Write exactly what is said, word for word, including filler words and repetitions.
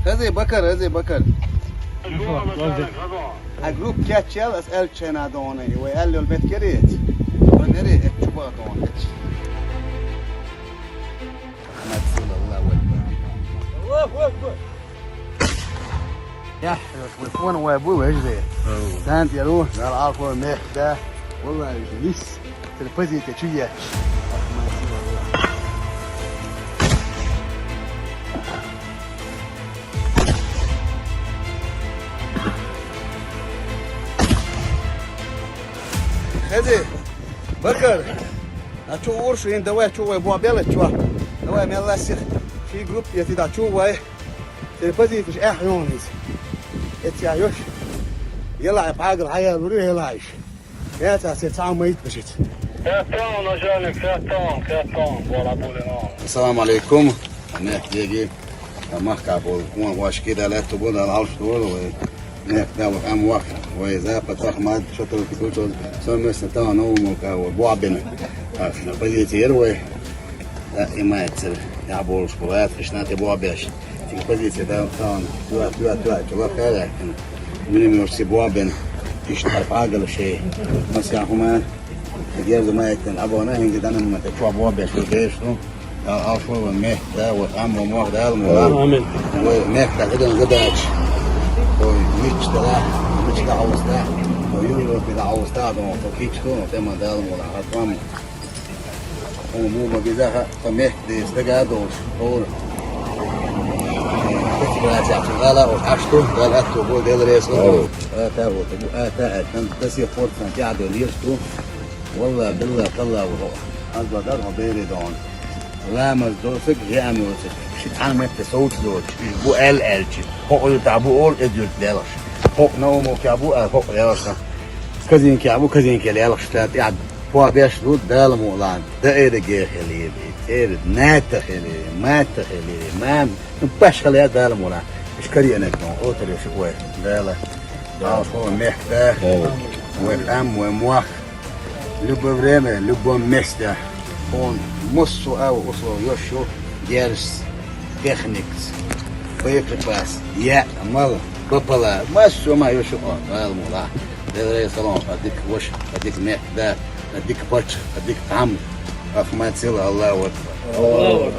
Хезий, Бакар, хезий, Бакар. Хьа групп кечъяьлча, ас аьлча хьайна дона, вай аьлла йола меттиг яр из. Вай нери эт чу баха дона, эт. Аллаху акбар. Аллаху акбар. Яхь, вай фон вай бу, вежарий. Ау. Сан тӀера, Дала Ӏалашо мехка да. Валлахьи, виж лис. Тера позиция чу еш. Хезий, Бакар, а чу урш, ин давай чу вай бо белла чу. Давай мел ласих. Ши групп я ти да чу вай. Тера позиция ш эх юнис. Эця йош. Ела пагал хаял рури елаиш. Яца се цхьа ма йитбашица. Катон, начальник, катон, катон, бола булино. Ассаламу алейкум. Ане, деги. Махка бол, кун ваш кида летту бода алш дол, вай. Не, да, вот, ам вах, вай, запад, Ахмад, что-то тут, что, что мы с того новому, кого, Буабина. А, на позиции вай. Да, имеется, я больше, вай, точно, ты Буабеш. Тик позиция, да, там, туа, туа, туа, туа, кара. Минимум, все Буабин. Ишт арпагал шей. Масяхума. Герду маятин. Абона, хинги данам мата, чуа Буабеш, шо беш, ну. Ал шо ва мехта, ва ам ва мох дал, ва. Амин. Ва мехта, гидан гадач. Ва мич да, мич да ауста. Ва ю ю да ауста, да, ва кич, ва тема дал, ва хатвам. О, му ма гизаха, та мехта, стага долш, ва. Катиграция, гала, ва ашту, гала, ту, ва дел рес, ва. Ата, ва, ата, ата, до сих пор сан тя до лирсту. Валла, билла, талла, ва. Аз ба дар, ва бери дон. Ламаз досаг, жамиосаг. Ши цхьан метте совцадоцуш, уьш бу аьлла аьлча, хӀокху юртахь бу олу, иза юрт лелхаш. ХӀокху Наумовкехь бу, а, хӀокху лелхаш. Казинкехь бу, Казинке лелхаш, ша тӀехь поа беш ду, Дала мукъалахь, даириге хилийла, цӀера ната хилий, матта хилий, мам, ну, баш хилий, Дала мукъалахь. Уьш кариънарг ду, отар ю шу вай, Дала. Дала шо мехка, вай къам, вай мох. Любое время, любом месте. Он массо а условиеш ю, герз, техникс, боеприпас, я, мал, бапала, массо а ма ю шу, о, Дала мукъалахь. Делрей салон, а дик ваш, а дик мехка, а дик пач, а дик там. Ахматил Аллаху Акбар.